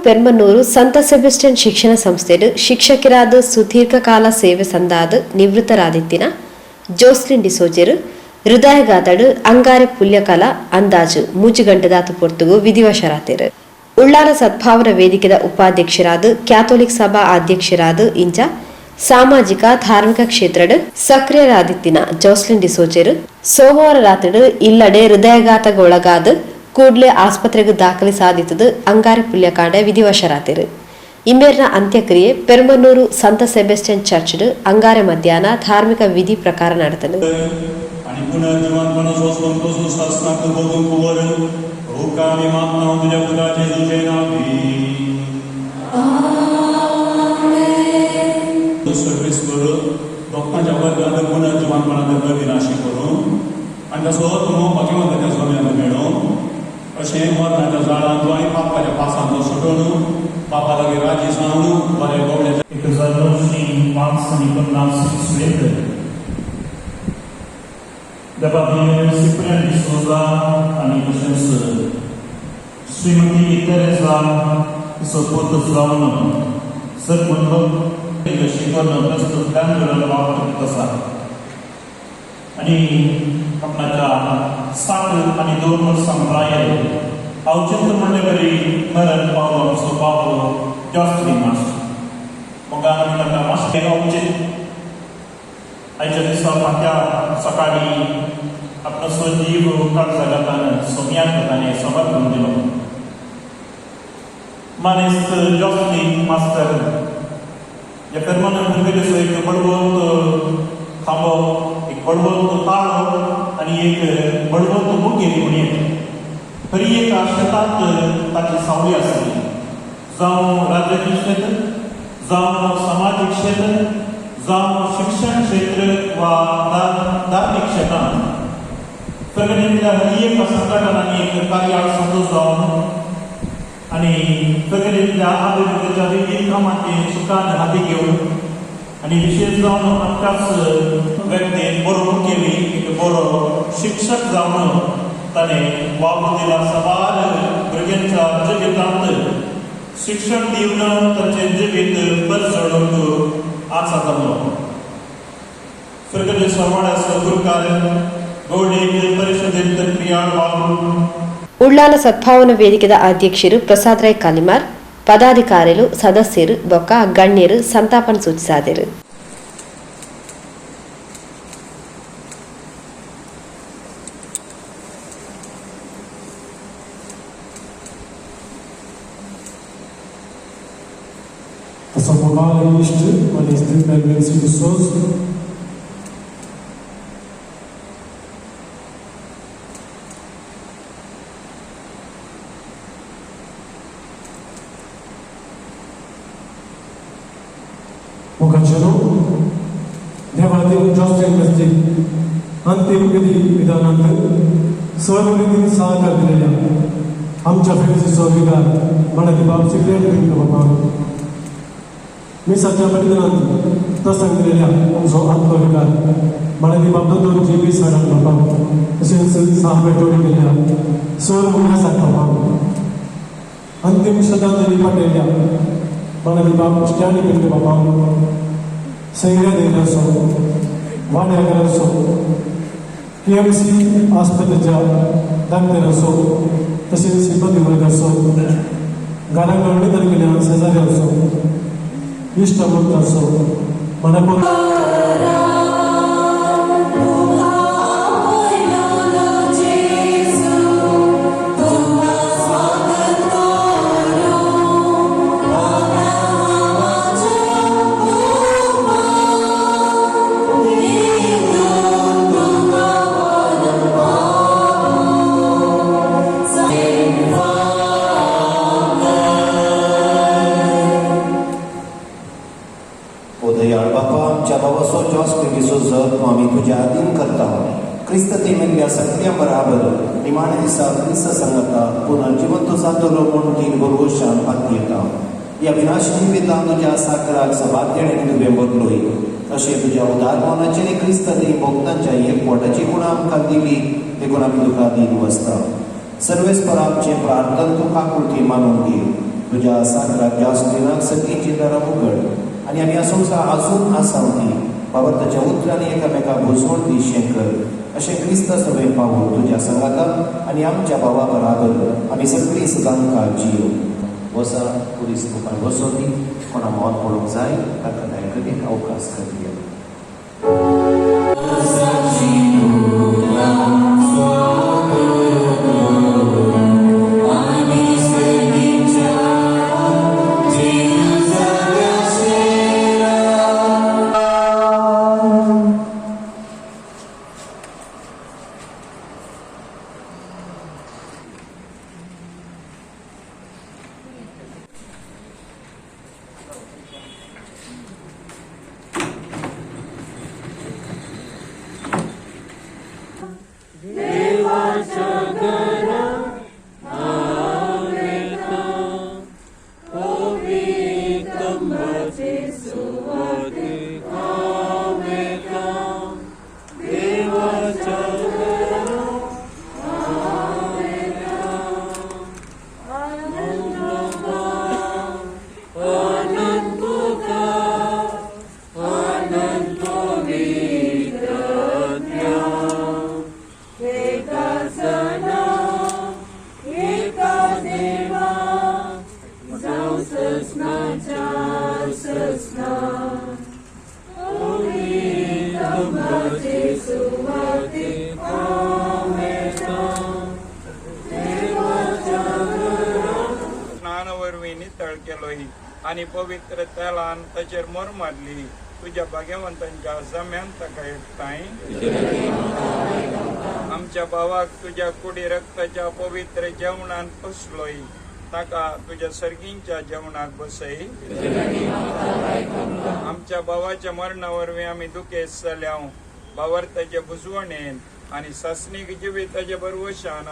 ಪೆರ್ಮನ್ನೂರು ಸಂತ ಸೆಬೆಸ್ಟಿಯನ್ ಶಿಕ್ಷಣ ಸಂಸ್ಥೆಡ್ ಶಿಕ್ಷಕರಾದ ಸುದೀರ್ಘ ಕಾಲ ಸೇವೆ ಸಂದಾದ ನಿವೃತ್ತರಾದಿತ್ತಿನ ಜೋಸ್ಲಿನ್ ಡಿಸೋಜೆರು ಹೃದಯಘಾತಡ್ ಅಂಗಾರೆ ಪುಲ್ಯಕಾಲ ಅಂದಾಜು 3 ಗಂಟೆದಾತು ಪೊರ್ತುಗು ವಿಧಿವಶರಾತೆರು. ಉಳ್ಳಾಲ ಸದ್ಭಾವನ ವೇದಿಕೆದ ಉಪಾಧ್ಯಕ್ಷರಾದ, ಕ್ಯಾಥೋಲಿಕ್ ಸಭಾ ಅಧ್ಯಕ್ಷರಾದ, ಇಂಚ ಸಾಮಾಜಿಕ ಧಾರ್ಮಿಕ ಕ್ಷೇತ್ರಡ್ ಸಕ್ರಿಯರಾದಿತ್ತಿನ ಜೋಸ್ಲಿನ್ ಡಿಸೋಜೆರು ಸೋಮವಾರ ರಾತ್ರಿ ಇಲ್ಲಡೆ ಹೃದಯಾಘಾತಗೊಳಗಾದ ಕೂಡ್ಲೆ ಆಸ್ಪತ್ರೆಗೆ ದಾಖಲಿಸಾದಿತ್ತದು ಅಂಗಾರೆ ಪುಲ್ಯಕಾಂಡ ವಿಧಿವಶರಾತೆರು. ಇಂಬೇರ್ನ ಅಂತ್ಯಕ್ರಿಯೆ ಪೆರ್ಮನ್ನೂರು ಸಂತ ಸೆಬೆಸ್ಟಿಯನ್ ಚರ್ಚ್ ಅಂಗಾರೆ ಮಧ್ಯಾಹ್ನ ಧಾರ್ಮಿಕ ವಿಧಿ ಪ್ರಕಾರ ನಡೆತನು. आणि पुनर्जिवंतपणाचो संतोष शासनाक भोगूंक वर तुका आमी मागता तुज्या पुता जेजूचे नांवी. सर्वेस्पर लोकांच्या वर्गात पुनर्जिवंतपणात अविनाशी करून आनी तसो तूं भाग्यवंताच्या जम्यांत मेळूं, अशें मरणाच्या जाळांतलो आनी पापाच्या पासांतलो सुटोवन बापा लागीं राजी जावन बरें गोवण्याच्या 1905 आणि 50 इसवेंत देबाबी सिप्रियन डिसोजा आनी तशेंच श्रीमती तेरेझा हिचो पूत जावन सरपंच शिकून प्रस्तुत बँगलोर वावर करीत आसा आनी आपणाच्या 62 वर्सां प्रायेर अवचिंत म्हणले वरी मरण पावलो आमचो बाबू जॉस्लिन मास्टर. मोगान आमी ताका मास्टर. अवचीत आयच्या दिसा फांत्या सकाळी आपलो सजीव काळजागातान सोम्याक ताणें समर्पण दिलो. मानेस्त जॉस्लिन मास्तर ह्या फेर्मानान भुरगेचो एक बळवंत खांबो, एक बळवंत ताळो आनी एक बळवंत मुखेली म्हणयेत. हरी एका शेतांत ताची सावळी आसली, जावं राजकीय क्षेत्र, जावं समाजीक क्षेत्र, जावं शिक्षण क्षेत्र वा धार्मिक क्षेत्रांत फेर्गनेंतल्या हरी एका संघटनांनी एक कार्याळ समजून जावन आनी फेर्गनेंतल्या अभिवृद्धीच्या विविध कामांची सुखान हाती घेवन आनी विशेष जावन आमच्याच व्यक्तीन बरो मुखेली, एक बरो शिक्षक जावन ताणें वावर दिला. सबार भुरग्यांच्या जिवितांत शिक्षण दिवन तांचें जिवीत परजळूंक आसा जाल्लो. फिरगजे सरवाड्याचो गुरकार, गौडीक परिशदेंत क्रियाळ वावर. ಉಳ್ಳಾಲ ಸದ್ಭಾವನ ವೇದಿಕೆದ ಅಧ್ಯಕ್ಷರು ಪ್ರಸಾದ್ ರೈ ಕಾಲಿಮಾರ್, ಪದಾಧಿಕಾರಿಲು, ಸದಸ್ಯರು ಬೊಕ್ಕ ಗಣ್ಯರು ಸಂತಾಪನ ಸೂಚಿಸಾದರು. तसो मोगाळ इश्ट मानेस्त मेलविन सी डिसोज, मोगाचेरो देवादीन जॉस्लिन मेस्त्री अंतीम विधी विधानांत सर्व रितीन सहकार दिलेल्या आमच्या फेरसीचो विगार मनाती बाब सिप्रियन पिंटो बाबा, मिसाच्या बलिदानांत प्रसंग दिलेल्या आमचो आत्मविकार मनाती बाब दोतोर जे बी साडान बाबा, तशेंच सहा टोळी केल्या सर्व मुखासाक बाबा, अंतिम श्रद्धांजली पाठयल्या मनाती बाब स्टॅनी पिंटो बाबा, सैर्य धैर्याचो वाड्याकारांचो, केएमसी आस्पत्रेच्या डाक्टराचो, तशेंच सिब्बंदी वर्गाचो, घराकडे निधन केल्या शेजाऱ्यांचो, इश्ट मित्रांचो मनापूर्वक ओ दयाळ बापा, आमच्या बाबाचो जॉस्लिन डिसोजा तूं आमी तुज्या आदीन करता. क्रिस्त मेल्ल्या सगळ्या बराबर निमाण्या दिसा क्रिस्त सांगता पुनर्जिवंत जातलो म्हूण तीन भरवशान पातयेता. ह्या विनाशी जिवितान तुज्या साकराक सभाग्य आनी तुवें बदलोय, अशें तुज्या उदारपणाचेर आनी क्रिस्त भक्तांच्या एकवटाची गुणां आमकां दिली, देखून आमी तुका दीन बसता. सर्वेस्पर, आमचें प्रार्थन तूं काकुळटी मानून घे. तुज्या साकराक जॉस्लिनाक सगळीं दारां उगड आनी आमी ह्या संवसार अजून आसा ती बाबा ताच्या उतरांनी एकामेका भोजवण दी कर. अशें क्रिस्ता सभेन पावून तुज्या सांगाता आनी आमच्या भावा बराबर आमी सगळीं सदांकाळ जियो. वसा पुलीस मुखार बसोन दी. कोणा मोन पडूंक जाय ताका दया एक अवकाश करया. स्नान वरवीं नितळ केलोय आनी पवित्र तेलान ताचेर मोर मारली. तुज्या भाग्यवंतांच्या जम्यान ताका एकठांय आमच्या भावाक तुज्या कुडी रक्ताच्या पवित्र जेवणान पोसलोय. ताका तुज्या सर्गींच्या जेवणाक बसय. आमच्या भावाच्या मरणा वरवीं आमी दुखेस्त जाल्या. भावार्थाचे बुजवणेन आनी सासणीक जिविताच्या भरवशान.